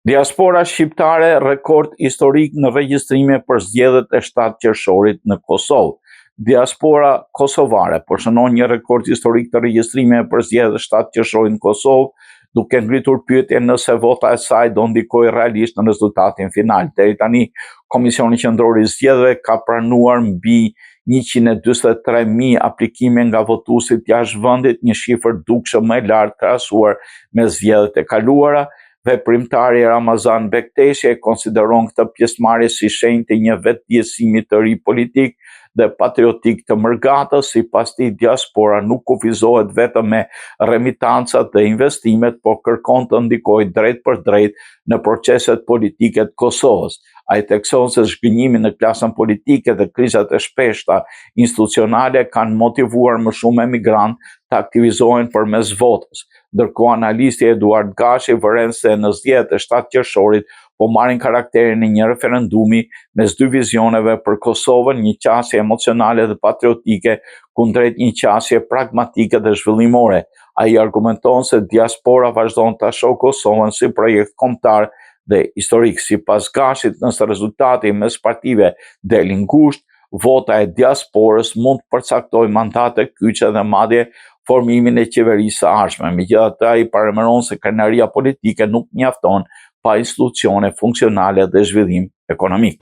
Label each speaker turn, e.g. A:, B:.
A: Diaspora shqiptare rekord historik në regjistrime për zgjedhjet e 7 qershorit në Kosovë. Diaspora kosovare po shënon një rekord historik të regjistrimeve për zgjedhjet e 7 qershorit në Kosovë, duke ngritur pyetjen nëse vota e saj do ndikojë realisht në rezultatin final. Deri tani, Komisioni Qendror i Zgjedhjeve ka pranuar mbi 143.000 aplikime nga votuesit jashtë vendit, një shifër dukshëm më e lartë krahasuar me zgjedhjet e kaluara. Veprimtari Ramazan Bekteshi e konsideron këtë pjesëmarrje si shenjë të një vetëdijesimi të ri politik dhe patriotik të mërgatës, sipas tij diaspora nuk kufizohet vetëm me remitancat dhe investimet, por kërkon të ndikojë drejtpërdrejt në proceset politike të Kosovës. Ai thekson se zhgënjimi në klasën politike dhe krizat e shpeshta institucionale kanë motivuar më shumë emigrantë të aktivizohen përmes votës. Ndërkohë analisti Eduard Gashi vëren se në zgjedhjet e 7 qershorit po marrin karakterin e një referendumi mes dy vizioneve për Kosovën, një qasje emocionale dhe patriotike kundrejt një qasje pragmatike dhe zhvillimore. Ai argumenton se diaspora vazhdon ta shohë Kosovën si projekt kombëtar dhe historik. Sipas Gashit, nëse rezultati mes partive del i ngushtë, vota e diasporës mund të përcaktojë mandate kyçe dhe madje formimin e qeverisë së ardhshme. Megjithatë, ai paralajmëron se krenaria politike nuk mjafton pa institucione funksionale dhe zhvillim ekonomik.